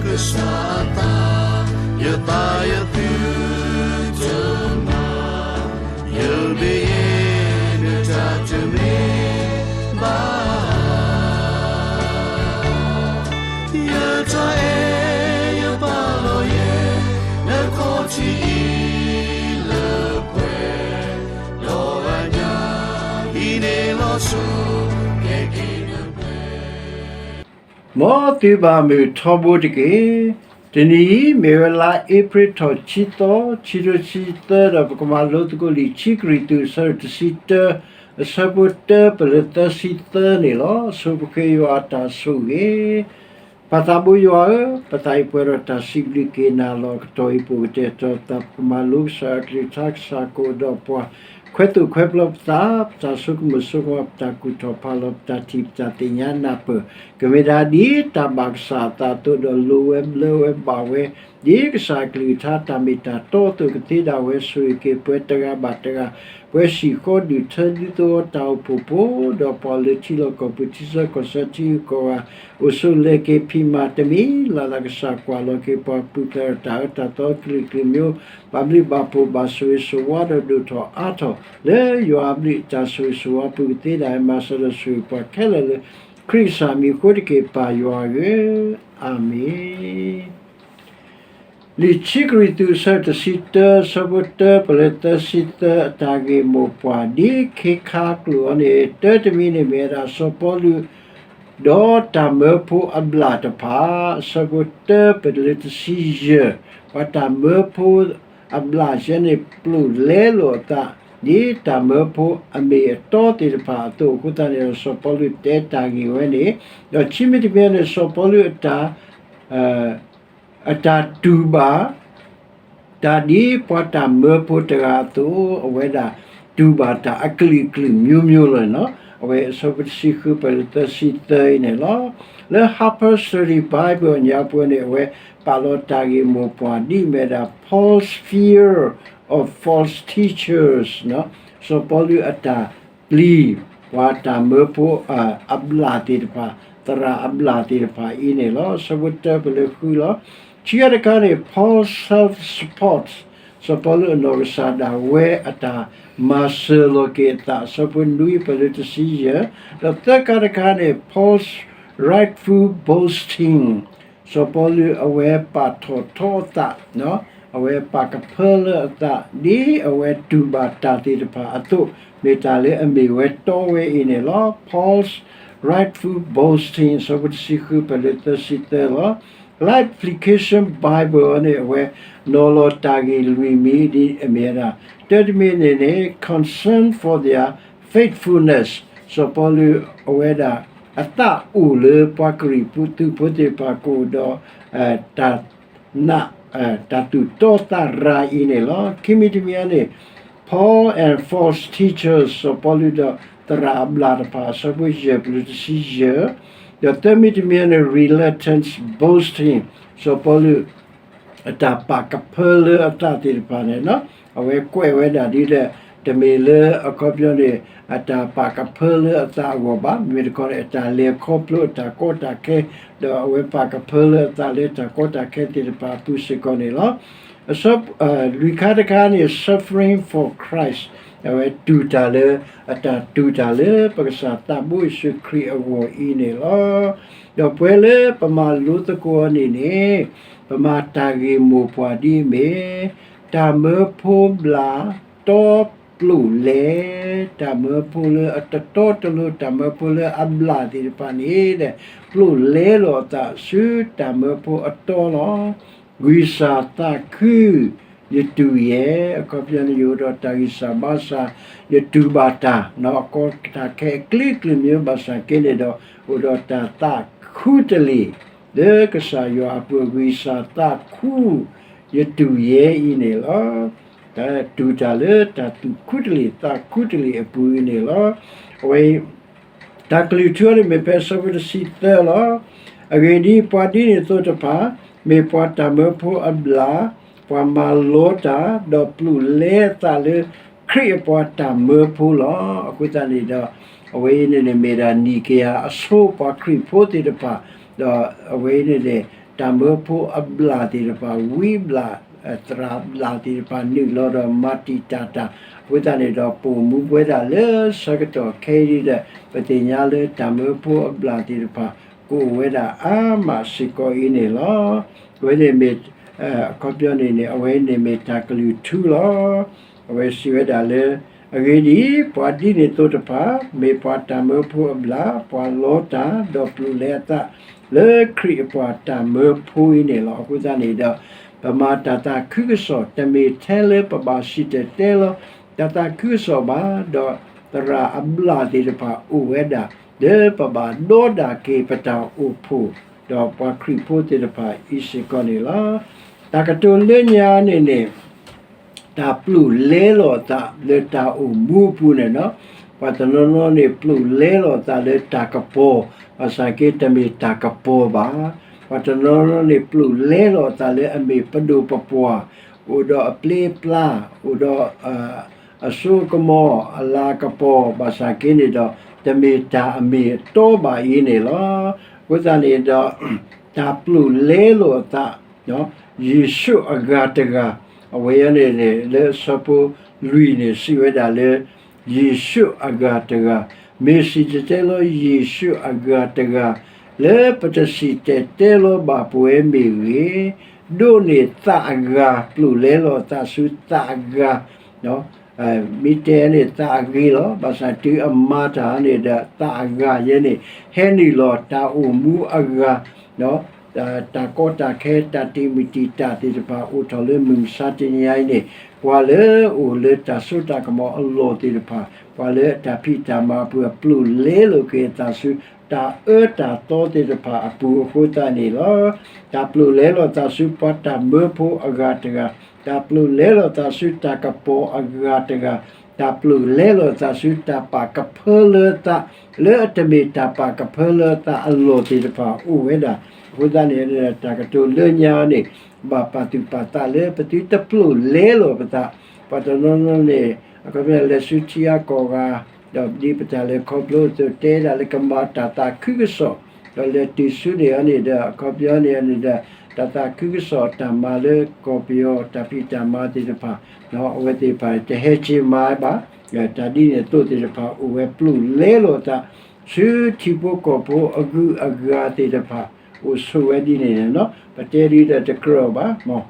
ကစၢ်အသး, ယသးယသုတမၤ, ယမ့ၢ်ယဲနတၢ်တမ့ၢ် ဘၣ်, ယတၢ်အဲၣ်ယပာ်လီၤယဲ နခီၣ်ထံးအံၤလၢပှဲၤ, ဒီးအညၣ်အံၤန့ၣ်လီၤဆီ ကဲက့ၤနပှဲၤ မ်သုဘၣ်မုာ်ထီဘိတက့ၢ်. တနံၤအံၤ မ့ၢ်ဝဲလါအ့ဖြ့ၣ်ထီၣ်ခံသီ, ခံထိခံဆံသၢ ဒီးပကမၤလိသကိးလံာ်ခံကရံၣ်သူး အဆၢဒိၣ်တဆံတၢ, အဆၢဖိတၢပလၢသၢဆံသၢန့ၣ်လီၤ. ဆိပဃ့ယွၤအတၢ်ဆိၣ်ဂ့ၤ ပၢ်သးဘိယွၤဧၢ, ပသးအံၤပှဲၤဒီးတၢ်စံးဘျုးက့ၤနၤလီၤ. ကတီၢ်အံၤပအိၣ်ကတဲာ်ကတီၤသး ပကမၤလိကစၢ်အကလုၢ်ကထါ, ကစၢ်ကအိၣ်ဒီးပှၤ, ခွဲးသိၣ်ခွဲးပျီပသး, ပတၢ်ဆိကမိၣ်ဆိကမး, ပတၢ်ကူၣ်ထီၣ်ဖးလီၤ, ပတၢ်ထံၣ်ပတၢ်သ့ၣ်ညါနၢ်ပၢၢ်, ကမ့ၢ်ဒၣ်ဒ်တၢ်ဘၣ်ကစၢ်အသးအသိး ဒီးလိၤဝဲဘျၢဝဲဘၣ်ဝဲ ဒ်ကစၢ်အကလုၢ်ကထါတၢ်မ့ၢ်တၢ်တီအသိး, ကသ့ဒၣ်ဝဲဆိၣ်ဂ့ၤက့ၤပှၤတဂၤဘၣ်တဂၤ, ပှၤစံၣ်ဃီဒုၣ်ထၢဒုးသဝီတၢ်အိၣ်ဖှိၣ်ဖိ, ဒီးပှၤလၢထံလီၢ်ကီၢ်ပူၤ ထံဆၢကီၢ်ဆၢထံဂုၤကီၢ်ဂၤ, အိၣ်ဆိးလဲၤက့ၤဖံးမၤတမံၤလၢ်လၢ်, ကစၢ်ကွၢ်လီၤက့ၤပှၤ ပူၤဖျဲးဒီးတၢ်အၢတၢ်သီကလုာ်ကလုာ်မံၤ, ဘၣ်ဘျုးဘၣ်ဖှိၣ်ဘၣ်ဆိၣ်ဂ့ၤဆိၣ်ဝါဒီးဒိၣ်ထီၣ်အါထီၣ် လၢယွၤအဘျုးအတၢ်ဆိၣ်ဂ့ၤဆိၣ်ဝါပူၤ ကသ့ဒၣ်မၤစၢၤဒီးဆိၣ်ဂ့ၤပှၤခဲလၢာ်လၢ ခရံာ်ကစၢ်မံၤအဃိတက့ၢ် ပၢ်ယွၤဧၢ, အၤမ့ၣ်. လံာ်ခံကရံၣ်သူး အဆၢဒိၣ်တဆံတၢ အဆၢဖိတၢပလၢသၢဆံသၢ အတၢ်ဂ့ၢ်မိၢ်ပှၢ် ဒ်ခ့ခါကျိာ်အံၤန့ၣ် တၢတမံၤန့ၣ်မ့ၢ်ဝဲဒၣ် စီၤပီလူး ဒီးတၢ်မၢဖိအဘျၣ်တဖၣ်, အဆၢဖိတၢပလၢတဆံယဲၢ်, ပှၤတၢ်မၢဖိအဘျၣ်ယဲန့ၣ် ပျိာ်လဲလိာ်အသး ဒ်တၢ်မၢဖိအမ့ၢ်အတီသ့ၣ်တဖၣ်အသိး, အဃိသတးန့ၣ်ဒီး စီၤပီလူးတဲတၢ်ဂ့ၢ်ဝဲန့ၣ်, ဒီးခံမံၤတမံၤန့ၣ် စီၤပီလူးအတၢ် အတၢ်တူၢ်ဘၣ် တၢ်ဒ်ပှၤတၢ်မၢဖိတဂၤအသိး, အဝဲဒၣ်တူၢ်ဘၣ်တၢ်အကလုာ်ကလုာ်မျိုးမျိုးလီၤ. အဝဲအဆၢဖိတဆံဃုပလၢသၢဆံသၢအံၤန့ၣ်လီၤ. လၢ Harper's Study Bible အညါပှဲၤန့ၣ် အဝဲပာ်လီၤတၢ်ဂ့ၢ်မိၢ်ပှၢ်ဒ်အမ့ၢ်ဝဲဒၣ် Paul's fear of false teachers, စီၤပီလူးအတၢ်ပျံၤ ပှၤတၢ်မၢဖိအဘျၣ်သ့ၣ်တဖၣ်, သရၣ်အဘျၣ်သ့ၣ်တဖၣ်အံၤန့ၣ်လီၤ. အဆၢဖိတၢပလၢဃုလီၤ. ခံခါတခါန့ၣ် Paul self-support, စီၤပီလူးအနီၢ်ကစၢ်ဒၣ်ဝဲအတၢ်မၤစၢၤလီၤက့ၤအသး, အဆၢဖိနွံပလၢတဆံယဲၢ်, ဒီးသၢခါတခါန့ၣ် Paul's rightful boasting, စီၤပီလူးအဝဲပာ်ထီၣ်ထီအသး, အဝဲပာ်ကဖၢလၢအသး ဒ်အဝဲတူၢ်ဘၣ်တၢ်သ့ၣ်တဖၣ်အသိး, မ့ၢ်တၢ်လၢအမ့ၢ်ဝဲတီဝဲအံၤန့ၣ်လီၤ. Paul's rightful boasting, အဆၢဖိတဆံဃုပလၢသၢဆံသၢလီၤ. လၢ Application Bible န့ၣ် အဝဲနီၤလီၤတၢ်ဂ့ၢ်လွံၢ်မံၤဒ်အမ့ၢ်ဝဲဒၣ်, တၢတမံၤန့ၣ်န့ၣ် concern for their faithfulness, စီၤပီလူးအဝဲဒၣ်အသးအိၣ်လၢပှၤကရံၣ်သူးဖိသ့ၣ်တဖၣ်ကအိၣ်ဒီး တၢ် နး, တၢ်သူၣ်တီသးရၤအံၤန့ၣ်လီၤ. ခံမံၤတမံၤန့ၣ် Paul and false teachers, စီၤပီလူးဒီးသရၣ်အဘျၣ်တဖၣ်, အဆၢဖိယဲၢ်ပလၢတဆံယဲၢ်, ဒီးသၢမံၤတမံၤန့ၣ် reluctant boasting, စီၤပီလူးအတၢ်ပာ်ကဖၢလၢအသးသ့ၣ်တဖၣ်န့ၣ်, အဝဲကွဲးဝဲဒၣ်ဒ်လဲၣ်, တမ့ၢ်လၢအခီပညီန့ၣ် အတၢ်ပာ်ကဖၢလၢအသးအဂီၢ်ဘၣ်, မ့မ့ၢ်တခီန့ၣ် အတၢ်လဲၤခီဖျိအတၢ်ကီတၢ်ခဲ, ဒီးအဝဲပာ်ကဖၢလၢအသးလၢတၢ်ကီတၢ်ခဲသ့ၣ်တဖၣ်အပူၤစ့ၢ်ကီးန့ၣ်လီၤ. အဆၢ, လွံၢ်ခါတခါန့ၣ် suffering for Christ, အဝဲတူၢ်တၢ်လၢ, အတၢ်တူၢ်တၢ်လၢပကစၢ်သးဘိယ့ၣ်ၡူးခရံာ်အဂီၢ်အံၤန့ၣ်လီၤ. ဒီးပှဲၤလၢပမၤလိသကိးအီၤန့ၣ်န့ၣ်, ပမၤတၢ်ဂ့ၢ်မိၢ်ပှၢ်ဒ်အမ့ၢ်, တၢ်မၢဖိဘျၣ်တီပျိာ်လဲ, တၢ်မၢဖိလၢအတတီတလိၤ, တၢ်မၢဖိလၢအဘျၣ်သ့ၣ်တဖၣ်န့ၣ်, ပျိာ်လဲလိာ်အသးဆူတၢ်မၢဖိအတီလီၤ. ဂံၢ်စၢ်သးခု ယတူၢ်ယဲ, အခီပညီန့ၣ် ယအိၣ်ဒီးတၢ်ဂံၢ်စၢ်ဘါစၢ်, ယတူၢ်ဘၣ်တၢ်, ကီတၢ်ခဲအကလုာ်ကလုာ်မံၤဘၣ်ဆၣ်က့န့ၣ်ဒီး, အိၣ်ဒီးတၢ်သးခူတလ့ၢ်, လၢကစၢ်ယွၤအပူၤ ဂံၢ်စၢ်သးခူ ယတူၢ်ယဲအံၤန့ၣ်လီၤ. တၢ်တူၢ်တၢ်လၢတၢ်သူၣ်ခူတလ့ၢ်သးခူတလ့ၢ်အပူၤအံၤန့ၣ်လီၤ. အဝဲ တၢ်ကလုၢ်ထူန့ၣ်မ့ၢ်ဖဲအဆၢဖိတဆံသၢလီၤ. အဂ့ၢ်ဒ်အံၤ, ပှၤဒ်န့ၣ်အသိးတဖၣ်, မ့ၢ်ပှၤတၢ်မၢဖိအဘျၣ်, ပှၤမၤလီတၢ်, ဒီးပျိာ်လဲအသးလၢခရံာ်အပှၤတၢ်မၢဖိလီၤ. အဃိသတးန့ၣ်ဒီး, အဝဲအံၤန့ၣ်န့ၣ် မ့ၢ်ဒၣ်နံၣ်ကယၤအဆိပှၤခရံာ်ဖိသ့ၣ်တဖၣ်, ဒီးအဝဲအံၤန့ၣ်န့ၣ် တၢ်မၢဖိအဘျၣ်သ့ၣ်တဖၣ် ဝံအဘျၣ် သရၣ်အဘျၣ်သ့ၣ်တဖၣ် နုာ်လီၤဒီးမၤတံာ်တာ်တၢ်, အဃိသတးန့ၣ်ဒီး ပိာ်မူပဝဲဒၣ်လၢဆၢကတီၢ်ခဲအံၤဒီး ပသ့ၣ်ညါလၢတၢ်မၢဖိအဘျၣ်သ့ၣ်တဖၣ် ကအိၣ်ဝဲဒၣ်အါမးစ့ၢ်ကီးအံၤန့ၣ်လီၤ. အဝဲန့ၣ်မ့ၢ် အခီပညီန့ၣ်န့ၣ် အဝဲန့ၣ်မ့ၢ်တၢ်ကလုၢ်ထူလီၤ. အဝဲစံးဝဲဒၣ်လၢ အဂ့ၢ်ဒ်အံၤ, ပှၤဒ်န့ၣ်အသိးတဖၣ် မ့ၢ်ပှၤတၢ်မၢဖိအဘျၣ်, ပှၤလီတၢ်, ဒီးပျိာ်လဲအသး လၢခရံာ်အပှၤတၢ်မၢဖိအံၤန့ၣ်လီၤ. အဃိသတးန့ၣ်ဒီး ပမၤတၢ်သးခုကစီၣ် တမ့ၢ်ထဲလၢပဘၣ်စံၣ်တဲၤတဲလီၤ တၢ်သးခုကစီၣ်ဘၣ်, ဒီးသရၣ်အဘျၣ်သ့ၣ်တဖၣ်အိၣ်ဝဲဒၣ် လၢပဘၣ်ဒီဒၣ်က့ၤပတၢ်အိၣ်ဖှိၣ် ဒီးပှၤခရံာ်ဖိသ့ၣ်တဖၣ်အံၤစ့ၢ်ကီးန့ၣ်လီၤ. တၢ်ကတိၤလၢညါန့ၣ်န့ၣ် တၢ်ပျိာ်လဲလီၤအသးလၢတၢ်အိၣ်မူအပူၤန့ၣ်လီၤ. ပှၤတနီၤနီၤန့ၣ် ပျိာ်လဲလီၤအသးလၢတၢ်ကပီၤ, ဘၣ်ဆၣ်က့တမ့ၢ်တၢ်ကပီၤဘၣ်. ပှၤတနီၤနီၤန့ၣ် ပျိာ်လဲလီၤအသးလၢအမ့ၢ်ပဒိၣ်ပပှၢ်, အိၣ်ဒီးအပျ့အပျါ, အိၣ်ဒီး အစိအကမီၤ အလၤကပီၤ ဘၣ်ဆၣ်က့န့ၣ်ဒီး တမ့ၢ်တၢ်အမ့ၢ်အတီဘၣ်အံၤန့ၣ်လီၤ. အဃိသတးန့ၣ်ဒီး တၢ်ပျိာ်လဲလီၤအသး ယ့ၣ်ၡူးအဂၤတဂၤ, အဝဲအံၤန့ၣ်န့ၣ် လၢအဆၢဖိလွံၢ်န့ၣ် စံးဝဲဒၣ်လၢ ယ့ၣ်ၡူးအဂၤတဂၤ, မ့ၢ်စံၣ်တဲၤတဲလီၤယ့ၣ်ၡူးအဂၤတဂၤ, လၢပတစံၣ်တဲၤတဲလီၤဘၣ်ပဝဲမ့ၢ်ဂ့ၤ, ဒိးန့ၢ်သးအဂၤ, ပျိာ်လဲလီၤသးဆူသးအဂၤ မ့ၢ်တဲန့ၣ်သးအဂ့ၤလီၤ. ဘၣ်ဆၣ်တုၤအမၤတၢ်န့ၣ်ဒီး သးအဂၤယဲန့ၣ် ဟဲနုာ်လီၤတၢ်အိၣ်မူအဂၤ, တၢ်ကီတၢ်ခဲ တၢ်တံာ်မုၢ်တံာ်တာ်သ့ၣ်တဖၣ် အိၣ်ထီၣ်လၢမုၢ်မဆါတနံၤအံၤန့ၣ် ပှၤလၢအအိၣ်လၢတၢ်စိတၢ်ကမီၤအလီၢ်သ့ၣ်တဖၣ်, ပှၤလၢအတၢ်ဖံးတၢ်မၤအပူၤ အပျိာ်လဲလိာ်က့ၤအသးဆူ တၢ်အၢတၢ်သီသ့ၣ်တဖၣ်အပူၤအဃိသတးန့ၣ်လီၤ. တၢ်ပျိာ်လဲလိာ်သးဆူပှၤတၢ်မၢဖိအဂၤတဂၤ, တၢ်ပျိာ်လဲလိာ်သးဆူတၢ်ကပီၤအဂၤတဂၤ, တၢ်ပျိာ်လဲလိာ်သးဆူတၢ်ပာ်ကဖၢလၢသး, လၢအတမ့ၢ်တၢ်ပာ်ကဖၢလၢသးအလီၢ်သ့ၣ်တဖၣ်အိၣ်ဝဲဒၣ်. အဃိသတးန့ၣ် တၢ်ကတိၤလၢညါန့ၣ် ဘၣ်ပာ်သူၣ်ပာ်သးလၢပသုတပျိာ်လဲလိာ်ပသး, ပှၤတနီၤနီၤန့ၣ် အခီပညီလဲၤဆူထံအါကီၢ်ဂၤ, ဒီးဒ်ပတၢ်လဲၤခီဖျိအသိး တဲဒၣ်လၢကမၤတၢ်သးခုကစီၣ်, ဒီးလဲၤတုၤဆူန့ၣ်အီၤန့ၣ်ဒီး အခီပညီန့ၣ်န့ၣ်ဒီး တၢ်သးခုကစီၣ်တၢ်မၤလၢကီၢ်ပယီၤ တၢ်ဖံးတၢ်မၤသ့ၣ်တဖၣ်, အဝဲသ့ၣ်တဖၣ်တဟဲက့ၤမၤဘၣ်, တၢ်ဒ်န့ၣ်အသိးသ့ၣ်တဖၣ် အိၣ်ဝဲပျိာ်လဲလိာ်သး ဆူထံဖိကီၢ်ဖိအဂုၤအဂၤသ့ၣ်တဖၣ် အိၣ်ဆိးဝဲဒ်န့ၣ်န့ၣ်လီၤ. ပတဲဒ်ဒီးတကြၢးအီၤဘၣ်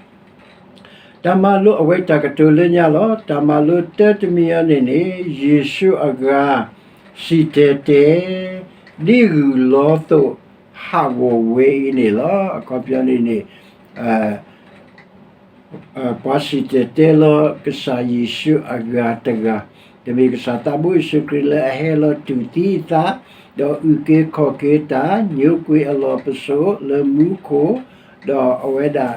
တၢ်မၤလိအဝဲတၢ်ကတိၤလၢညါလီၤ. တၢ်မၤလိတၢတမံၤအံၤန့ၣ်န့ၣ် ယ့ၣ်ၡူးအဂၤ စံၣ်တဲၤတဲ ဒ်ဂုၢ်လီၤသိးဟးဂီၤဝဲအံၤန့ၣ်လီၤ. အခီပညီန့ၣ်န့ၣ် ပှၤစံၣ်တဲၤတဲလီၤကစၢ်ယ့ၣ်ၡူးအဂၤတဂၤ, တမ့ၢ်ကစၢ်သးဘိယ့ၣ်ၡူးခရံာ်လၢအဟဲလီၤတူၢ်သံအသး, ဒီးအုၣ်က့ၤခီၣ်က့ၤတၢ်, ညိကွံာ်အလီၢ်ပစိာ်လၢမူခိၣ်, ဒီးအဝဲဒၣ်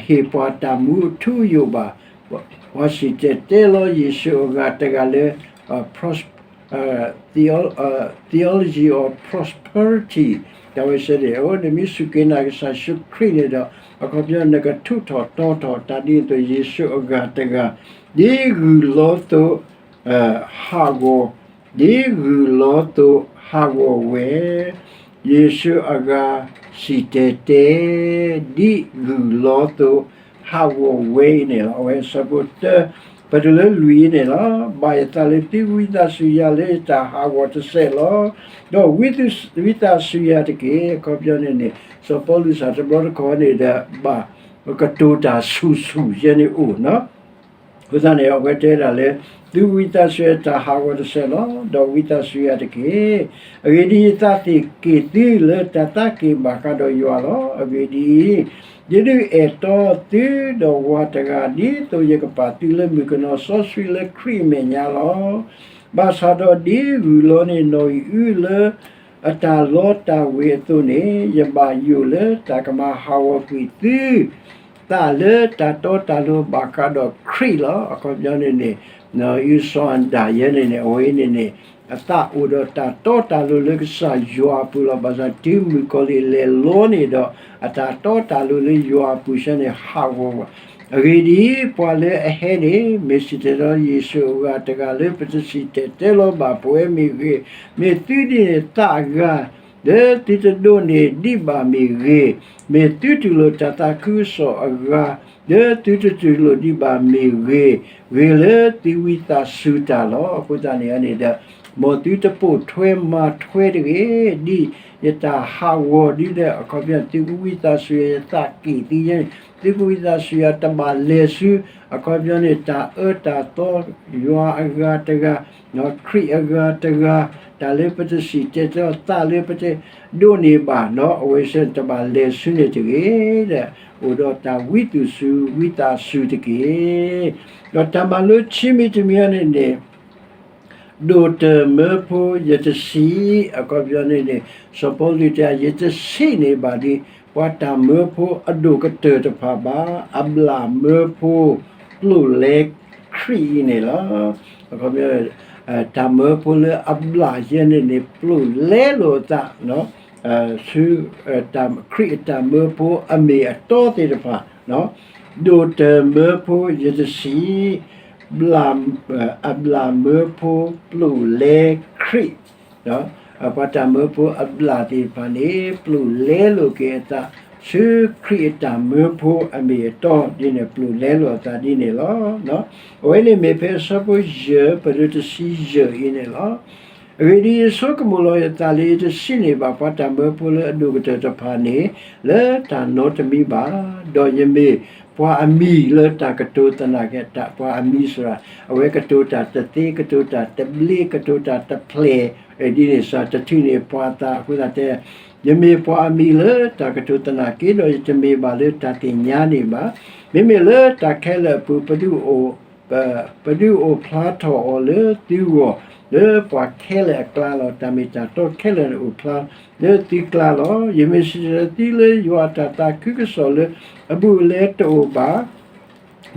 ဟ့ၣ်ပှၤတၢ်မူအထူအယိာ်ဘၣ်. ပှၤစံၣ်တဲၤတဲလီၤယ့ၣ်ၡူးအဂၤတဂၤလၢ theology of prosperity တၢ်ဝဲစဲန့ၣ် အိၣ်နမ့ၢ်စူၢ်က့ၤနာ်ကစၢ်ယ့ၣ်ၡူးခရံာ်န့ၣ်ဒီး အခီပညီနကထူးထီၣ်တီထီၣ်တၢ်ဒ်သိးယ့ၣ်ၡူးအဂၤတဂၤ, ဒ်ဂုၢ်လီၤသိး ဟးဂီၤ, ဒ်ဂုၢ်လီၤသိးဟးဂီၤဝဲ, ယ့ၣ်ၡူးအဂၤစံၣ်တဲၤတဲ ဒ်ဂုၢ်လီၤသိးဟးဂီၤဝဲအံၤန့ၣ်လီၤ. အဝဲဆၢဖိတၢ ပတုၤလၢလွံၢ်အံၤန့ၣ်လီၤ. ဘၣ်ယသးလၢသုဝံသးစူၤယၤလၢယတၢ်ဟးဂီၤတစဲးလီၤ. ဒီးဝံသးစူၤယၤတက့ၢ်. အခီပညီန့ၣ်န့ၣ် စီၤပီလူးစ့ၢ်တဘျီတခီၣ်န့ၣ်ဒီး ဘၣ်ကတိၤတၢ်ဆူၣ်ဆူၣ်ယဲန့ၣ်အိၣ်နီၤ အဃိသတးန့ၣ် အဝဲတဲဒၣ်လၢ သုဝံသးစူၤယၤတၢ်ဟးဂီၤတစဲးလီၤ. ဒီးဝံသးစူၤယၤတက့ၢ်. အဂ့ၢ်ဒ်အံၤ, သးသ့ၣ်က့ၣ်သုလၢတၢ်သးက့ၣ်ဘၣ်ဃးဒီးယွၤလီၤ. အဂ့ၢ်ဒ်အံၤ, ယဒုးအဲၣ်တီသုဒီးဝၤတဂၤ ဒ်သိးယကပာ်သုလၢမုၣ်ကနီၤစီဆှံလၢခရံာ်အမဲာ်ညါလီၤ. ဘၣ်ဆၣ်ဒီးဒ်ဂုၢ်လီၤန့ၢ်နီၣ်ဂံၢ်အုလၢ အတၢ်လီတၢ်ဝ့ၤအသိးန့ၣ်, ယဘၣ်ယိၣ်လၢတၢ်ကမၤဟးဂီၤကွံာ်သု သးလၢတၢ်တီတၢ်လိၤဘၣ်ဃးဒီးခရံာ်လီၤ. အခီပညီန့ၣ်န့ၣ် အံၣ်စီၣ်အၤဒၣ်ယဲန့ၣ်န့ၣ် အဝဲအံၤန့ၣ်န့ၣ် အသးအိၣ်ဒီးတၢ်တီတၢ်လိၤလၢကစၢ်ယွၤအပူၤလီၤ. ဘၣ်ဆၣ်တုၤမုၣ်ကီၤလံၢ်လဲၤလီန့ၣ်ဒီး အတၢ်တီတၢ်လိၤလၢယွၤအပူၤဆၢန့ၣ်ဟးဂီၤဝဲ. အဂ့ၢ်ဒ်အံၤ, ပှၤလၢအဟဲန့ၣ် မ့ၢ်စံၣ်တဲၤတဲလီၤယ့ၣ်ၡူးအဂၤတဂၤလၢပတစံၣ်တဲၤတဲလီၤဘၣ်ပဝဲမ့ၢ်ဂ့ၤ, မ့ၢ်သုဒ်န့ၣ်သးအဂၤ လၢသုတဒိးန့ၢ်ဒံးဘၣ်မ့ၢ်ဂ့ၤ, မ့ၢ်သုတူၢ်လိာ်တၢ်သးခုကစီၣ်အဂၤ, လၢသုတတူၢ်လိာ်ဒံးဘၣ်မ့ၢ်ဂ့ၤ, ဂ့ၤလၢသုဝံသးစူၤတၢ်လီၤ. အဃိသတးန့ၣ်န့ၣ်ဒီး မ်သုတပိာ်ထွဲမၤထွဲတဂ့ၤ, ဒ်ယတၢ်ဟးဂီၤဒ်လဲၣ်, အခီပညီ သုကဝံသးစူၤ ယသးကံၢ်သံယဲန့ၣ်, သုကဝံသးစူၤယၤတဘၣ်လဲၤဆူ အခီပညီန့ၣ် တၢ်အၢတၢ်သီ ယွၤအဂၤတဂၤ, ခရံာ်အဂၤတဂၤ, တၢ်လၢပတစံၣ်တဲၤတဲလီၤသးလၢပတဒိးန့ၢ်ဘၣ်ဒီး အဝဲသ့ၣ်န့ၣ်တဘၣ်လဲၤဆူန့ၣ်တဂ့ၤဒီး အိၣ်ဒီးတၢ်ဝံသူၣ်စူၤဝံသးစူၤတက့ၢ်. ဒီးတၢ်မၤလိခံမံၤတမံၤန့ၣ်န့ၣ် ဒိၣ်တၢ်မၢဖိယတဆံး, အခီပညီန့ၣ်န့ၣ် စီၤပီလူးတဲ ယတဆံးန့ၢ်ဘၣ်ဒ် ပှၤတၢ်မၢဖိအဒိၣ်ကတၢၢ်တဖၣ်ဘၣ်, အဘျၣ်မၢဖိပျိာ်လဲခရံာ်အံၤန့ၣ်လီၤ. အခီပညီ တၢ်မၢဖိလၢအဘျၣ်ယဲန့ၣ်န့ၣ် ပျိာ်လဲလိာ်အသး ဆူ ခရံာ်အတၢ်မၢဖိအမ့ၢ်အတီသ့ၣ်တဖၣ်, ဒိၣ်တၢ်မၢဖိယတဆံး, အဘျၣ်မၢဖိပျိာ်လဲခရံာ်, ပှၤတၢ်မၢဖိအဘျၣ်သ့ၣ်တဖၣ်န့ၣ် ပျိာ်လဲလိာ်က့ၤအသး ဆူခရံာ်အတၢ်မၢဖိအမ့ၢ်အတီဒ်န့ၣ် ပျိာ်လဲလိာ်အသးဒ်န့ၣ်လီၤ. အဝဲန့ၣ်မ့ၢ်ဖဲအဆၢဖိယဲၢ် ပဒိၣ်တဆံယဲၢ်အံၤန့ၣ်လီၤ. အဂ့ၢ်ဒ်အံၤ, ယဆိကမိၣ်လီၤယသးလၢ ယတဆံးန့ၢ်ဘၣ်ပှၤတၢ်မၢဖိလၢအဒိၣ်ကတၢၢ်တဖၣ်န့ၣ် လၢတၢ်နီတမံၤဘၣ်, ဒီးယမ့ၢ်ပှၤအမံၤလၢတၢ်ကတိၤသနာ်က့, ပှၤအမံၤစ့ၢ်, အဝဲကတိၤတၢ်တသ့, ကတိၤတၢ်တဘျ့, ကတိၤတၢ်တဖျဲၣ်, ဒ်န့ၣ်စ့ၢ် တထုးန့ၢ်ပှၤအသးအဃိသတးတဲ ယမ့ၢ်ပှၤအမံၤလၢတၢ်ကတိၤသနာ်က့ဒီး ယတမ့ၢ်ဘၣ်လၢတၢ်သ့ၣ်ညါန့ၣ်ဘၣ်. မ့မ့ၢ်လၢတၢ်ခဲလၢာ်အပူၤ ပဒုးအိၣ်ဖျါထီၣ်အီၤလၢသုဂီၢ် လၢပှၤခဲလၢာ်အကျါလီၤ. တၢ်မ့ၢ်တၢ်တီခဲလၢာ်န့ၣ်အိၣ်ဖျါလၢသုကျါလီၤ. ယမ့ၢ်စံၣ်တဲၤတဲလီၤသုလၢယွၤအတၢ်သးခုကစီၣ်လၢအဘူးအလဲတအိၣ်ဘၣ်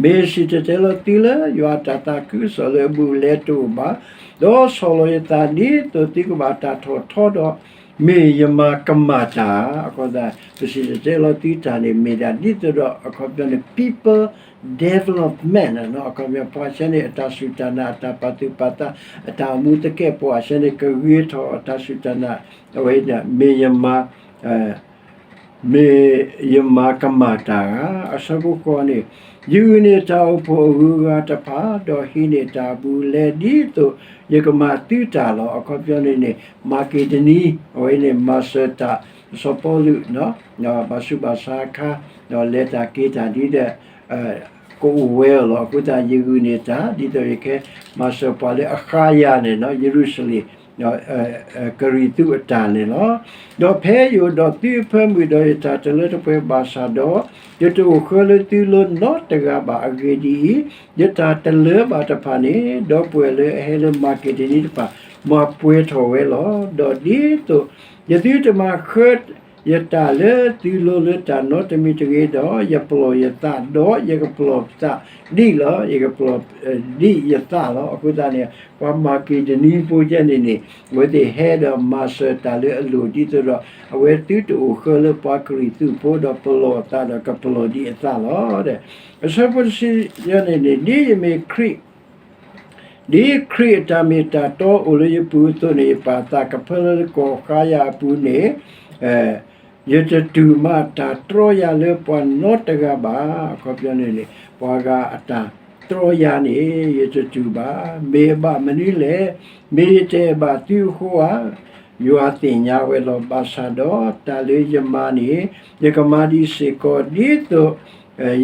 မ့ၢ်စံၣ်တဲၤတဲလီၤသုလၢယွၤအတၢ်သးခုကစီၣ်လၢအဘူးအလဲတအိၣ်ဘၣ်, ဒီးဆီၣ်လီၤယသးဒ်သိးသုကဘၣ်တၢ်ထီၣ်ထီဒီး မ့ၢ်ယမၤကမၣ်တၢ်, အခီသတး ပစံၣ်တဲၤတဲလီၤသုတၢ်န့ၣ် မ့ၢ်ဒၣ်ဒ်သိးဒီး အခီပညီန့ၣ် people development အခီပညီ ပှၤဆၢန့ၣ် အတၢ်စူၢ်တၢ်နာ် အတၢ်ပာ်သူၣ်ပာ်သး အတၢ်အိၣ်မူသကဲာ်ပဝးဆၢန့ၣ် ကဂ့ၤထီၣ်အတၢ်စူၢ်တၢ်နာ်, အဝဲမ့ၢ်ယမၤ မ့ၢ်ယမၤကမၣ်တၢ်ဧါ. အဆၢဖိဃိးန့ၣ်, ယဂုာ်န့ၢ်တၢ်အိၣ်ဖှိၣ်အဂုၤအဂၤတဖၣ်, ဒီးဟံးန့ၢ်တၢ်အဘူးအလဲဒ်သိးယကမၤသုတၢ်လီၤ. အခီပညီန့ၣ်န့ၣ် မၤက့းဒနံ, အဝဲန့ၣ်မၤစၢၤတၢ် စီၤပီလူး ဘၣ်ဆူးဘၣ်ဆါအခါ, ဒီးလဲၤတၢ်က့ၤတၢ်ဒ်ဒီး ကအိၣ်ဝဲအီၤလီၤ. အဃိသတး ယဂုာ်န့ၢ်တၢ် ဒ်သိးယကဟဲမၤစၢၤပှၤလၢအခါယၤန့ၣ် ယရူၤၡလ့ၣ် ကရံၣ်သူးအတၢ်န့ၣ်လီၤ. ဒီးဖဲယအိၣ်ဒီးသုအဖၢမုၢ်ဒီး ယတၢ်တလၢတပှဲၤဘၣ်ဆၣ်ဒီး, ယတအိၣ်ဃၢလၢသုလိၤနီတဂၤဘၣ်. အဂ့ၢ်ဒ်အံၤ, ယတၢ်တလၢဘၣ်တဖၣ်န့ၣ် ဒီပုၢ်ဝဲၢ်လၢအဟဲလၢမၤက့းဒနံတဖၣ် မၤပှဲၤထီၣ်ဝဲလီၤ. ဒီးဒ်သိးယသုတမၤဃၢ ယတၢ်လၢသုလိၤလၢတၢ်နီတမံၤတဂ့ၤဒီး, ယပလီၢ်ယသးဒီး ယကပလီၢ်သးဒံးလီၤ. ယကပလီၢ်ဒံးယသးလီၤ. အဃိသတးန့ၣ် ပှၤမၤက့းဒနံဖိယဲန့ၣ်န့ၣ် အဝဲသ့ၣ်ဟဲဒီးမၤစၢၤတၢ်လၢအလိၤဒ်သိးဒီး အဝဲသုတအိၣ်ဃၢလၢပှၤကရံၣ်သူးဖိဒီးပလီၢ်အသးဒီးကပလီၢ်ဒံးအသးလီၤ. အဆၢဖိတဆံယဲန့ၣ်န့ၣ် ဒ်ယမ့ၢ်ခရံာ် ဒ်ခရံာ်အတၢ်မ့ၢ်တၢ်တီအိၣ်လၢယပူၤအသိးန့ၣ် ယပာ်သးကဖၢလၢကီၢ်ဃါယၤအပူၤန့ၣ်, ယတတူၢ်မးတၢ်တြီယၤလၢပှၤနီတဂၤဘၣ်. အခီပညီန့ၣ်န့ၣ် ပှၤဂၤအတၢ်တြီယၤန့ၣ် ယတတူၢ်ဘၣ်. မ့ၢ်အဘၣ်မနုၤလဲၣ်. မ့ၢ်ယတအဲၣ်ဘၣ်သုအဃိဧါ. ယွၤသ့ၣ်ညါဝဲလီၤ. ဘၣ်ဆၣ်ဒီးတၢ်လၢယမၤန့ၣ် ယကမၤဒံးစ့ၢ်ကီး ဒ်သိး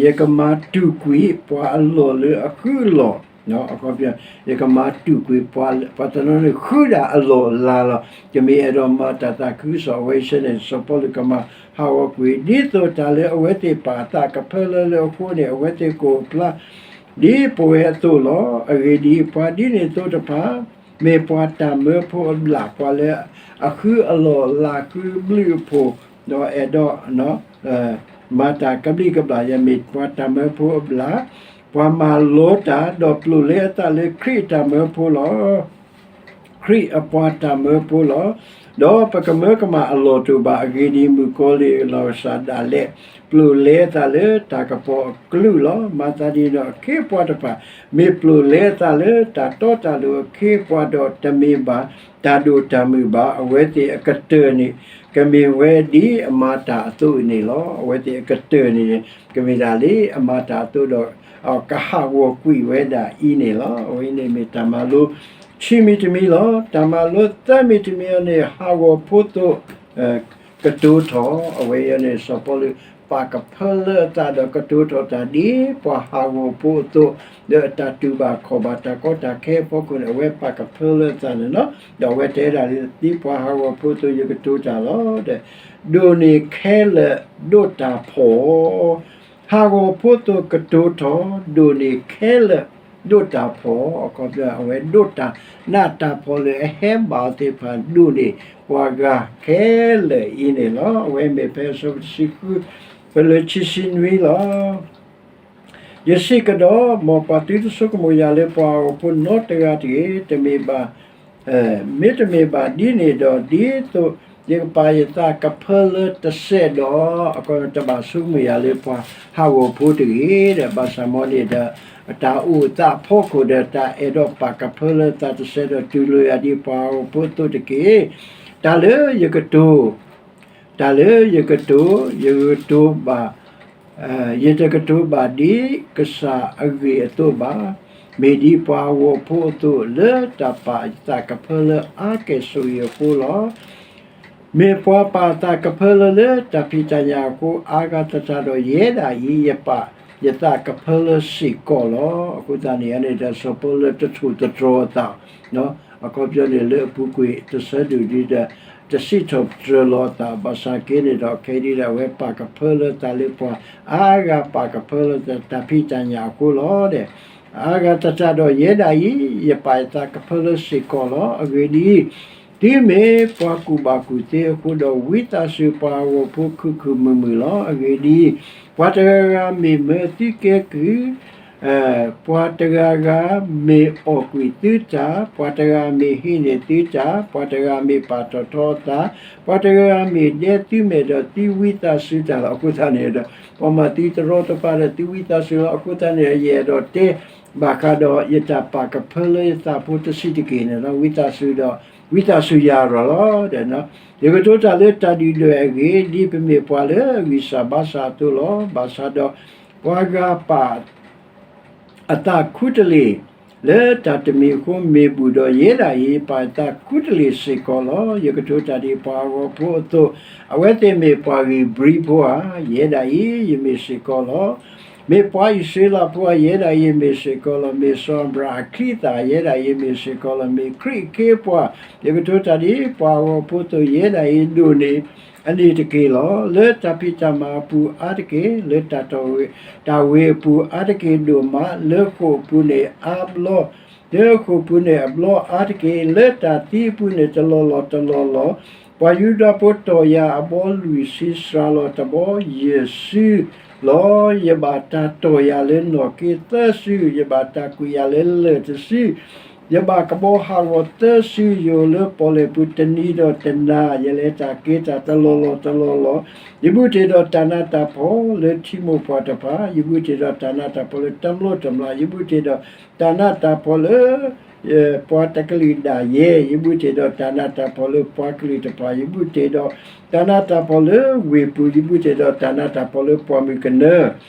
ယကမၤတူၢ်ကွံာ်ပှၤအလီၢ်လၢအဃုအလီၢ် အခီပညီ ယကမၤတူၢ်ကွံာ်ပှၤ ပှၤတနီၤန့ၣ်ဃုဒၣ်အလီၢ်အလၤလီၤ. ယမ့ၢ်အဲၣ်ဒိးမၤတၢ်သးခုကစီၣ်အဝဲဆၢန့ၣ် စီၤပီလူးကမၤဟးဂီၤကွံာ် ဒ်သိးတၢ်လၢအဝဲသ့ၣ်ပာ်အသးကဖၢလၢလၢအဃိန့ၣ် အဝဲသ့ၣ်ကအိၣ်ဖျါ ဒ်ပဝဲအသိးလီၤ. အဂ့ၢ်ဒ်အံၤ, ပှၤဒ်န့ၣ်အသိးတဖၣ် မ့ၢ်ပှၤတၢ်မၢဖိအဘျၣ် ပှၤလၢအဃုအလီၢ်အလၤ ဃုဘျုးအဖှိၣ် ဒီးအဲၣ်ဒိး မၤတၢ်ကဘျံးကဘျၣ်ယၤ မ့ၢ်ပှၤတၢ်မၢဖိအဘျၣ်, ပှၤမၤလိတၢ် ဒီးပျိာ်လဲအသးလၢခရံာ်အတၢ်မၢဖိလီၤ. ခရံာ်အပှၤတၢ်မၢဖိလီၤ. ဒီးပကမၢကမၣ်အလီၢ်တအိၣ်ဘၣ်. အဂ့ၢ်ဒ်အံၤ, မုၣ်ကီၤလံၢ်အနီၢ်ကစၢ်ဒၣ်လဲာ် ပျိာ်လဲအသးလၢတၢ်ကပီၤအကလုာ်လီၤ. မၤသးဒ်န့ၣ်ဒီး အခ့အပှၤတဖၣ် မ့ၢ်ပျိာ်လဲအသးလၢတၢ်တီတၢ်လိၤအခ့အပှၤဒီး တမ့ၢ်ဘၣ်တၢ်ဒိၣ်တၢ်မုၢ်ဘၣ်. အဝဲသ့ၣ်အကတၢၢ်န့ၣ် ကမ့ၢ်ဝဲဒ်အမၤတၢ်အသိးန့ၣ်လီၤ. အဝဲသ့ၣ်အကတၢၢ်န့ၣ် ကမ့ၢ်ဒၣ်လၢအမၤတၢ်အသိးဒီး ကဟးဂီၤကွံာ်ဝဲဒၣ်အံၤန့ၣ်လီၤ. အဝဲန့ၣ်မ့ၢ်တၢ်မၤလိခံမံၤတမံၤလီၤ. တၢ်မၤလိသၢမံၤတမံၤအံၤန့ၣ် ဟးဂီၤဖိအသိး ကတိၤထီၣ်. အဝဲအံၤန့ၣ် စီၤပီလူး ပာ်ကဖၢလၢအသးဒီးကတိၤထီၣ်တၢ်ဒ်ပှၤဟးဂီၤဖိအသိး လၢအတၢ်တူၢ်ဘၣ်ခီၣ်ဘၣ်တၢ်ကီတၢ်ခဲအဖီခိၣ်န့ၣ် အဝဲပာ်ကဖၢလၢအသးန့ၣ်လီၤ. ဒီးအဝဲတဲဒၣ်လၢ ဒ်ပှၤဟးဂီၤဖိအသိး ယကတိၤတၢ်လီၤ. ဒိၣ်န့ၢ်ခဲလၢာ်ဒိးတၢ်ဖှီၣ် ဟးဂီၤဖိအသိးကတိၤထီၣ် ဒိၣ်န့ၢ်ခဲလၢာ်ဒိးတၢ်ဖှီၣ်. အခီပညီ အဝဲဒိးတၢ်နးတၢ်ဖှီၣ်လၢအဟဲဘၣ်အီၤသ့ၣ်တဖၣ် ဒိၣ်န့ၢ်ပှၤဂၤခဲလၢာ်အံၤန့ၣ်လီၤ. အဝဲမ့ၢ်ဖဲအဆၢဖိတဆံဃု ဖဲလၢခံဆံနွံလီၤ. ယစံးကဒီး, မ်ပှၤသုတဆိကမိၣ်ယၤလၢပှၤဟးဂီၤဖိနီတဂၤတဂ့ၤ. တမ့ၢ်ဘၣ် မ့တမ့ၢ်ဘၣ်ဒ်န့ၣ်ဒီး ဒ်သိးယကပာ်ယသးကဖၢလၢတစဲးဒီး, အခီပညီတဘၣ်ဆိကမိၣ်ယၤလၢပှၤဟးဂီၤဖိတဂ့ၤဒီး ဘၣ်ဆၣ်မ်န့ၣ်ဒီး တၢ်အိၣ်သးအဖီခိၣ်ဒီး တၢ်အဲၣ်ဒိးပာ်ကဖၢလၢသးတစဲးဒီး တူၢ်လိာ်ယၤဒ်ပှၤဟးဂီၤဖိအသိးတက့ၢ်. တၢ်လၢယကတိၤ တၢ်လၢယကတိၤ, ယကတိၤဘၣ် ယတကတိၤဘၣ်ဒ်ကစၢ်အဂ့ၢ်အသိးဘၣ်. မ့ၢ်ဒ်ပှၤဟးဂီၤဖိအသိး လၢတၢ်ပာ်ယသးကဖၢလၢအါကဲၣ်ဆိးအံၤအဃိလီၤ. မ့ၢ်ပှၤပာ်သးကဖၢလၢလၢတၢ်ဖံးတၢ်ညၣ်အဃိ အါဂၤသတးဒီး ယဲဒၣ်အံၤ ယပာ်ယသးကဖၢလၢစ့ၢ်ကီးလီၤ. အဃိသတးန့ၣ်န့ၣ်ဒီး စီၤပီလူးတထိၣ်သတြီၤအသး အခီပညီန့ၣ် လၢအပူၤကွံာ်တဆၢဒုၣ်ဒံးဒီး တစံးထီၣ်ပတြၢၤလီၤအသး ဘၣ်ဆၣ်က့န့ၣ်ဒီး ခဲအံၤဒ်ဒီး အဝဲပာ်ကဖၢလၢသးလၢပှၤ အါဂၤပာ်ကဖၢလၢသးတၢ်ဖံးတၢ်ညၣ်အဃိလီၤ. အါဂၤသတးဒီး ယဲဒၣ်အံၤ ယပာ်ယသးကဖၢလၢစ့ၢ်ကီးလီၤ. အဂ့ၢ်ဒ်အံၤ, သုမ့ၢ်ပှၤကူၣ်ဘၣ်ကူၣ်သ့အဃိဒီး ဝံသးစူၤပှၤဟးဂီၤဖိခုၣ်ခုၣ်မုာ်မုာ်လီၤ. အဂ့ၢ်ဒ်အံၤ, ပှၤတဂၤဂၤမ့ၢ်မၢသုကဲကုၢ် ပှၤတဂၤဂၤမ့ၢ်အီၣ်ကွံာ်သုတၢ်, ပှၤတဂၤမ့ၢ်ဟံးန့ၢ်သုတၢ်, ပှၤတဂၤမ့ၢ်ပာ်ထီၣ်ထီအသး, ပှၤတဂၤဂၤမ့ၢ်ဒဲသုမဲာ်ဒီးသုဝံသးစူၤတၢ်လီၤ. အဃိသတးန့ၣ်ဒီး ပှၤမၤသုတရီတပါဒီးသုဝံသးစူၤလီၤ. အဃိသတးန့ၣ် ယအဲၣ်ဒိးတဲ ဘၣ်ဃးဒီးယတၢ်ပာ်ကဖၢလၢယသးဖိတဆံးတက့ၢ်န့ၣ်လီၤ. ဝံသးစူၤဒီး ဝံသးစူၤယၤရီၤလီၤ. ယကတိၤတၢ်လၢတၢ်ဒုၣ်ဒွဲၣ်အဂ့ၢ် ဒ်ပမ့ၢ်ပှၤလၢအဂံၢ်စၢ်ဘါစၢ်အသိးလီၤ. ဘၣ်ဆၣ်ဒီး ပှၤဂၤပာ် အသးခူတလ့ၢ် လၢတၢ်တမံၤအဃိမ့ၢ်ဘူၣ်ဒီး ယဲဒၣ်အံၤ ပာ်ယသးခူတလ့ၢ်စ့ၢ်ကီးလီၤ. ယကတိၤတၢ်ဒ်ပှၤဟးဂီၤဖိအသိး, အဝဲသ့ၣ်မ့ၢ်ပှၤဂံၢ်ဘြံဖိဧါ, ယဲဒၣ်အံၤ ယမ့ၢ်စ့ၢ်ကီးလီၤ. မ့ၢ်ပှၤအံၣ်စရ့လးဖိဧါ, ယဲဒၣ်အံၤ ယမ့ၢ်စ့ၢ်ကီးလီၤ. မ့ၢ်စီၤအၤဘြၤဟၣ်အချံအသၣ်, ယဲဒၣ်အံၤ ယမ့ၢ်စ့ၢ်ကီးလီၤ. မ့ၢ်ခရံာ်အခ့အပှၤ, ယကတိၤတၢ်ဒ်ပှၤဟးဂီၤဖိအသိး, ယဲဒၣ်အံၤ ဒိၣ်န့ၢ် အန့ၣ်တက့ၢ်လီၤ. လၢတၢ်ဖံးတၢ်မၤအပူၤအါတက့ၢ်, လၢတၢ်တီၢ်ဝ့ၤ, တၢ်ဝ့ၤအပူၤအါတက့ၢ်ဒိၣ်မး, လၢဃိာ်အပူၤန့ၣ်အါဘျီ, လၢဃိာ်ပူၤန့ၣ်အဘျီအါတက့ၢ်, လၢတၢ်သံအပူၤန့ၣ်တလီၢ်လီၢ်တလီၢ်လီၢ်, ပှၤယူဒၤဖိတီၢ်ယၤအဘီလွံၢ်ဆံ စှၤလီၤတဘီယဲၢ်ဆံလီၤ. ယဘၣ်တၢ်တီၢ်ယၤလၢနီၣ်က့သၢဆံ, ယဘၣ်တၢ်ကွံာ်ယၤလၢလၢၢ်တဆံ ယဘၣ်ကဘီဟးဂီၤသၢဆံ, ယအိၣ်လၢပီၣ်လဲၣ်ပူၤတနံၤဒီးတနၤ, ယလဲၤတၢ်က့ၤတၢ်တလီၢ်လီၢ်တလီၢ်လီၢ်, ယဘူးတ့ၢ်ဒီးတၢ်နးတၢ်ဖှီၣ်လၢထံမိၢ်ပှၢ်တဖၣ်, ယဘူးတ့ၢ်ဒီးတၢ်နးတၢ်ဖှီၣ်လၢတမျိးတမျာ်, ယဘူးတ့ၢ်ဒီးတၢ်နးတၢ်ဖှီၣ်လၢ ပှၤတကလုာ်ဒၣ်ယဲ, ယဘူးတ့ၢ်ဒီးတၢ်နးတၢ်ဖှီၣ်လၢပှၤကလုာ်တဖၣ်, ယဘူးတ့ၢ်ဒီးတၢ်နးတၢ်ဖှီၣ်လၢဝ့ၢ်ပူၤ, ယဘူးတ့ၢ်ဒီးတၢ်နးတၢ်ဖှီၣ်လၢပှၢ်မုၢ်ကနၢ,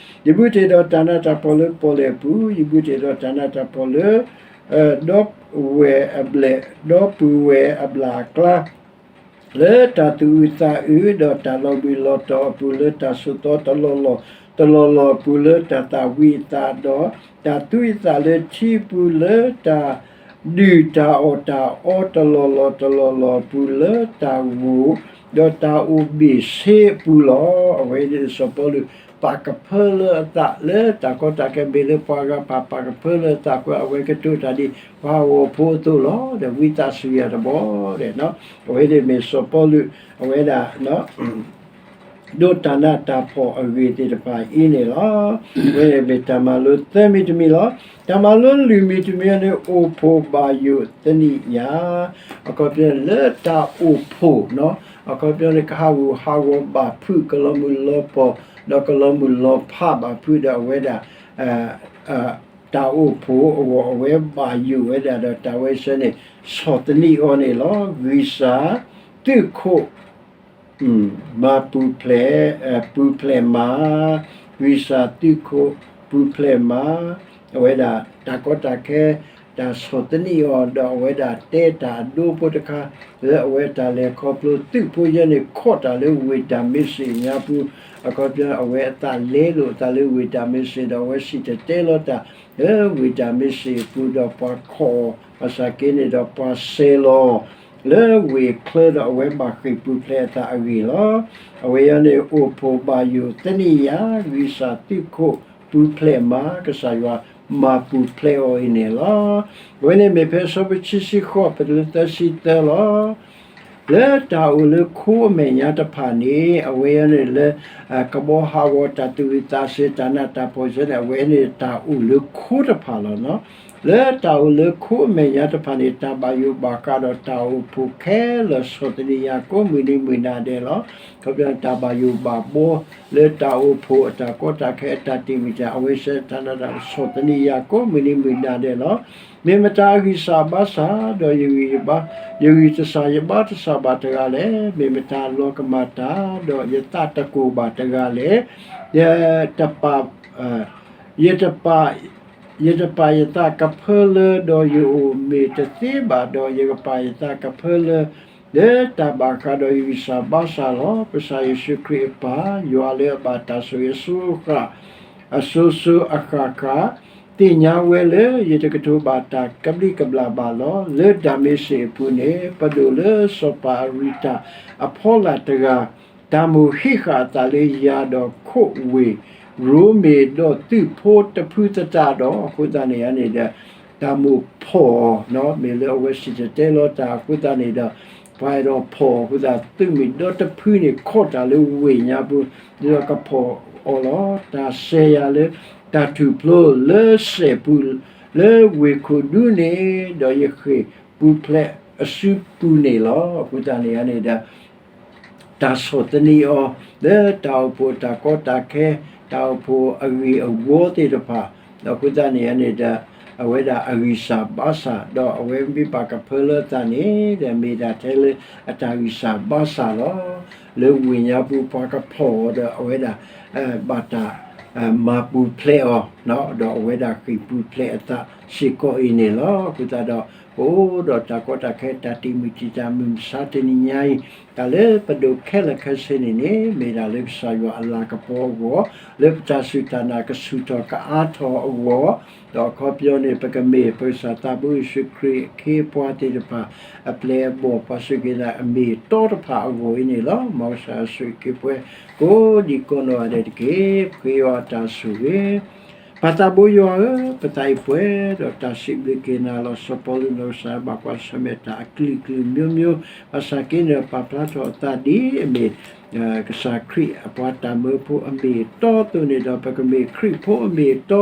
ယဘူးတ့ၢ်ဒီးတၢ်နးတၢ်ဖှီၣ်လၢပီၣ်လဲၣ်ပူၤ, ယဘူးတ့ၢ်ဒီးတၢ်နးတၢ်ဖှီၣ်လၢ ဒီဝဲၢ်အဘျဲၣ်, ဒီပုၢ်ဝဲၢ်အဘျၣ်အကျါ လၢတၢ်သူၣ်အုးသးအုး ဒီးတၢ်လီၤဘှံးလီၤတီၤအပူၤ, လၢတၢ်ဆိးသီတလီၢ်လီၢ်တလီၢ်လီၢ်အပူၤ, လၢတၢ်သၣ်ဝံၤအသးဒီး တၢ်သူအသးလၢထံအပူၤ, လၢတၢ်ဒုၣ်တၢ်အီၣ်တၢ်အီတလီၢ်လီၢ်တလီၢ်လီၢ်အပူၤ, လၢတၢ်ဂိၢ် ဒီးတၢ်အိၣ်ဘ့ၣ်ဆ့အပူၤလီၤ. အဝဲန့ၣ်စီၤပီလူး ပာ်ကဖၢလၢအသးလၢတၢ်ကီတၢ်ခဲ မ့ၢ်လၢပှၤဂၤပာ် ပာ်ကဖၢလၢအသးအဃိ အဝဲကတိၤတၢ်ဒ်ပှၤဟးဂီၤဖိအသိးလီၤ. ဒီးဝံသးစူၤယၤတဘီဒီး အဝဲန့ၣ်မ့ၢ်စီၤပီလူး အဝဲဒၣ် ဒိးတၢ်နးတၢ်ဖှီၣ်အဂ့ၢ်သ့ၣ်တဖၣ်အံၤန့ၣ်လီၤ. အဝဲန့ၣ်မ့ၢ်တၢ်မၤလိသၢမံၤတမံၤလီၤ. တၢ်မၤလိလွံၢ်မံၤတမံၤန့ၣ် အိၣ်ဖှိၣ်ဘၣ်ယိၣ်သနံးယၤ, အခီပညီလၢတၢ်အိၣ်ဖှိၣ်, အခီပညီန့ၣ် ကဟးဂူာ်ဟးဂီၤဘၣ်ဖုး ကလီၤမုၢ်လီၤပီၢ် ဒီးကလီၤမုၢ်လီၤဖးဘၣ်ဖုးဒီးအဝဲဒၣ် တၢ်အိၣ်ဖှိၣ်အဂီၢ် အဝဲဘၣ်ယိၣ်ဝဲဒၣ်ဒီးတၢ်ဝဲဆၢန့ၣ် ဆီၣ်သနံးအီၤန့ၣ်လီၤ. ဂံၢ်စၢ် သုးခိၣ် မၤပူၤဖျဲး, ပူၤဖျဲးမၤ, ဂံၢ်စၢ်သုးခိၣ်ပူၤဖျဲးမၤ, အဝဲဒၣ်တၢ်ကီတၢ်ခဲ တၢ်ဆီၣ်သနံးအီၤ ဒီးအဝဲဒၣ်တဲတၢ်အဒိဖိတခါ လၢအဝဲတၢ်လဲၤခီဖျိသုးဖိယဲန့ၣ် ခိးတၢ်လၢဝ့ၢ်ဒၤမ့းစ့းညါပူၤ, အခီပညီအဝဲအသးလဲလိာ်အသးလၢဝ့ၢ်ဒၤမ့းစ့း ဒီးအဝဲစံၣ်တဲၤတဲလီၤတၢ် လၢဝ့ၢ်ဒၤမ့းစ့းအပူၤ ဒီးပှၤခိးအီၤ ဘၣ်ဆၣ်က့န့ၣ်ဒီးပှၤစဲးလီၤ လၢဝ့ၢ်ချၢဒီးအဝဲဘၣ်ဃ့ၢ်ပူၤဖျဲးအသးအဂ့ၢ်လီၤ. အဝဲအံၤန့ၣ် အိၣ်ဖှိၣ်ဘၣ်ယိၣ်သနံးယၤ ဂံၢ်စၢ်သုးခိၣ်ပူၤဖျဲးမၤ ကစၢ်ယွၤမၤပူၤဖျဲးအီၤအံၤန့ၣ်လီၤ. အဝဲန့ၣ်မ့ၢ်ဖဲအဆၢဖိခံဆံဃိး ပတုၤလၢသၢဆံသၢလီၤ. လၢတၢ်အိၣ်လၢခိအမဲာ်ညါတဖၣ်န့ၣ် အဝဲအံၤန့ၣ်လၢ ကဘီဟးဂီၤတၢ်သူၣ်ဝံၣ်သးဆၢတၢ်နးတၢ်ဖှီၣ်ဆၢန့ၣ် အဝဲန့ၣ်တၢ်အိၣ်လၢခိတဖၣ်လီၤ. လၢတၢ်အိၣ်လၢခိအမဲာ်ညါတဖၣ်န့ၣ် တၢ်ဘၣ်ယိၣ်ဘၣ်ဃးဒီးတၢ်အိၣ်ဖှိၣ်ခဲလၢာ်ဆီၣ်သနံးယၤကိးမုၢ်နံၤမုၢ်နၤဒဲးလီၤ. ခီဖျိတၢ်ဘၣ်ယိၣ်ဘၣ်ဘှီ လၢတၢ်အိၣ်ဖှိၣ်အတၢ်ကီတၢ်ခဲအတၢ်တ့ၢ်မံၤတၢ် အဝဲဆၢတၢ်နးတၢ်ဖှီၣ်ဆီၣ်သနံးယၤကိးမုၢ်နံၤမုၢ်နၤဒဲးလီၤ. မ့ၢ်မတၤအဂံၢ်စၢ်ဘါစၢ် ဒီးယဂံၢ်ယဘါ ယဂံၢ်တစၢ်ယဘါတစၢ်ဘၣ်တဂၤလဲၣ်. မ့ၢ်မတၤလီၤကမၣ်တၢ် ဒီးယသးတကိၢ်ဘၣ်တဂၤလဲၣ်. ယတပာ် ယတပာ် ယတပာ်ယသးကဖၢလၢ ဒီးယအိၣ်မ့ၢ်တသ့ဘၣ်ဒီး ယကပာ်ယသးကဖၢလၢ လၢတၢ်ဘၣ်ဃးဒီးယဂံၢ်စၢ်ဘါစၢ်လီၤ. ကစၢ်ယ့ၣ်ၡူးခရံာ်အပၢ် ယွၤလၢအဘၣ်တၢ်ဆိၣ်ဂ့ၤအစိၤအဃၣ် အစိၤစိၤအဃၣ်ဃၣ် သ့ၣ်ညါဝဲလၢယတကတိၤဘၣ်တၢ်ကဘျံးကဘျၣ်ဘၣ်လီၤ. လၢဒၤမ့းစ့းအပူၤန့ၣ် ပဒိၣ်လၢစီၤပၤအရံၤတၢ်အဖီလာ်တဂၤ တၢ်မိၣ်ဟံးဃာ်အသးလၢယၤဒီးခိးဝ့ၢ် ရိမ့ၤဒီးသုးဖိတဖုသတးဒီး အဃိသတးန့ၣ်န့ၣ်ဒီး တၢ်မိၣ်ဖီၣ်အီၤ မ့ၢ်လၢအဝဲစံၣ်တဲၤတဲလီၤတၢ်အဃိသတးန့ၣ်ဒီး ပှၤအဲၣ်ဒိးဖီၣ်အီၤအဃိသတး သုးမုၢ်ဒီတဖုန့ၣ် ခိးတၢ်လၢဝ့ၢ်ညါပူၤ ဒီးကဖီၣ်အီၤလီၤ. တၢ်စဲးယၤလၢ တၢ်ထူၣ်ဖျိလၢစဲးပူၤ လၢဝ့ၢ်ခိၣ်ဒူန့ၣ် ဒီးယဃ့ၢ်ပူၤဖျဲးအစုပူၤန့ၣ်လီၤ. အဃိသတးန့ၣ်န့ၣ်ဒီး တၢ်ဆီၣ်သနံးအီၤ လၢတၢ်အိၣ်ဖှိၣ်တၢ်ကီတၢ်ခဲ တၢ်အိၣ်ဖှိၣ်အဂ့ၢ်အဝီသ့ၣ်တဖၣ် ဒီးအဃိသတးန့ၣ်န့ၣ်ဒီး အဝဲဒၣ်အဂံၢ်စၢ်ဘါစၢ် ဒီးအဝဲမ့ၢ်ဘၣ်ကဖၢလၢအသးန့ၣ် ဒီးမ့ၢ်ဒၣ်ထဲလၢအတၢ်ဂံၢ်စၢ်ဘါစၢ်လီၤ. လၢဝ့ၢ်ညါပူၤပှၤကဖီၣ်အီၤဒီးအဝဲဒၣ် ဘၣ်တၢ် မၤပူၤဖျဲးအီၤ ဒီးအဝဲဒၣ်ဃ့ၢ်ပူၤဖျဲးအသးစ့ၢ်ကီးအံၤန့ၣ်လီၤ. အဃိသတးဒီး ပအိၣ်ဒီးတၢ်ကီတၢ်ခဲတၢ်တံာ်မုၢ်တံာ်တာ်မုၢ်မဆါတနံၤညါအံၤ တၢ်လၢပဒိးခဲလၢာ်ခဲဆ့န့ၣ်န့ၣ် မ့ၢ်ဒၣ်လၢကစၢ်ယွၤအလၤကပီၤအဂီၢ် လၢပတၢ်စူၢ်တၢ်နာ်ကဆူၣ်ထီၣ်ကအါထီၣ်အဂီၢ် ဒီးအခီပညီန့ၣ် ပကမ့ၢ်ပကစၢ်သးဘိယ့ၣ်ၡူးခရံာ်အခ့အပှၤသ့ၣ်တဖၣ် အပျဲၢ်အဘီၣ်ပှၤစူၢ်က့ၤနာ်အမ့ၢ်အတီတဖၣ်အဂီၢ်အံၤန့ၣ်လီၤ. မ်ကစၢ်ယွၤဆိၣ်ဂ့ၤက့ၤပှၤ ကိးဒံကိးနီၢ်ဂၤဒဲးတက့ၢ်. ပဃ့ယွၤတၢ်ဆိၣ်ဂ့ၤ ပၢ်သးဘိယွၤဧၢ, ပသးအံၤပှဲၤဒီးတၢ်စံးဘျုးက့ၤနၤလီၤ. စီၤပီလူးနီၢ်ကစၢ် ဘၣ်ကွၢ်ဆၢၣ်မဲာ်တၢ်အကလုာ်ကလုာ်မျိုးမျိုး ဘၣ်ဆၣ်က့န့ၣ် ပာ်ဖျါထီၣ်အသးဒ်အမ့ၢ် ကစၢ်ခရံာ်အပှၤတၢ်မၢဖိအမ့ၢ်အတီအသိးန့ၣ်ဒီး ပကမ့ၢ်ခရံာ်ဖိအမ့ၢ်အတီ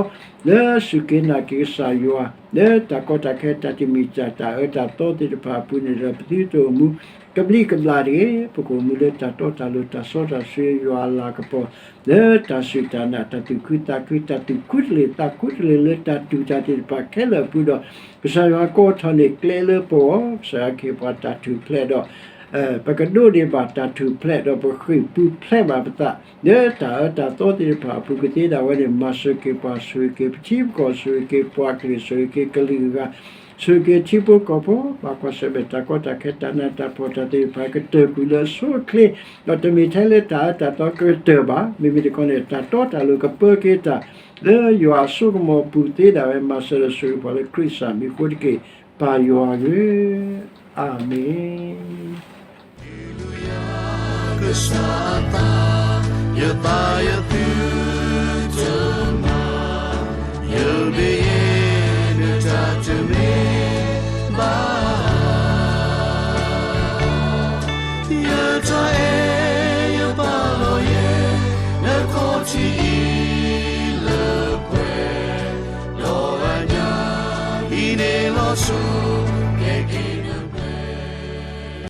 လၢစူၢ်က့ၤနာ်က့ၤကစၢ်ယွၤ လၢတၢ်ကီတၢ်ခဲတၢ်တံာ်မုၢ်တံာ်တာ်တၢ်အၢတၢ်သီသ့ၣ်တဖၣ်အပူၤန့ၣ်ဒီး ပသုတအိၣ်မူ ကဘျံးကဘျၣ်တဂ့ၤ. ပကအိၣ်မူလၢတၢ်တီတၢ်လိၤတၢ်စီတၢ်ဆှံယွၤအလၤကပီၤ လၢတၢ်စူၢ်တၢ်နာ်တၢ်သူၣ်ခုသးခုတၢ်သူၣ်ခုသးခုလၢတၢ်တူၢ်တၢ်သ့ၣ်တဖၣ်ခဲလၢာ်အပူၤဒီး ကစၢ်ယွၤကိးထီၣ်န့ၢ်ကျဲလၢပဂီၢ် ကစၢ်ယွၤကဟ့ၣ်ပှၤတၢ်ထူၣ်ဖျဲးဒီး ပကဒိးန့ၢ်ဘၣ်တၢ်ထူၣ်ဖျဲးဒီးပဃ့ၢ်ပူၤဖျဲးဘၣ်ပသး လၢတၢ်အၢတၢ်သီသ့ၣ်တဖၣ်အပူၤကသ့ဒၣ်ဝဲန့ၣ် မၤစၢၤက့ၤပှၤ ဆိၣ်ဂ့ၤက့ၤပထံပကီၢ် ဆိၣ်ဂ့ၤက့ၤပှၤကလုာ် ဆိၣ်ဂ့ၤက့ၤကလုာ်ဂၤ ဆိၣ်ဂ့ၤက့ၤထံဖိကီၢ်ဖိ ဘၣ်ကွၢ်ဆၢၣ်မဲာ်တၢ်ကီတၢ်ခဲတၢ်နးတၢ်ဖှီၣ်တၢ်သ့ၣ်တဖၣ်ကတၢၢ်ကွံာ်လၢအဆိအချ့ ဒီးတမ့ၢ်ထဲလၢတၢ်အၢတၢ်သီကကတၢၢ်ဘၣ် မ့မ့ၢ်တခီန့ၣ် တၢ်တီတၢ်လိၤကပၢက့ၤတၢ် လၢယွၤအစိကမီၤအပူၤသ့ဒၣ်ဝဲ မၤစၢၤဒီးဆိၣ်ဂ့ၤပှၤလၢခရံာ်စၢ်မံၤအဃိတက့ၢ် ပၢ်ယွၤဧၢ, အၤမ့ၣ်. Hallelujah, ကစၢ်အသး, ယသးယသုတမၤ, ယမ့ၢ်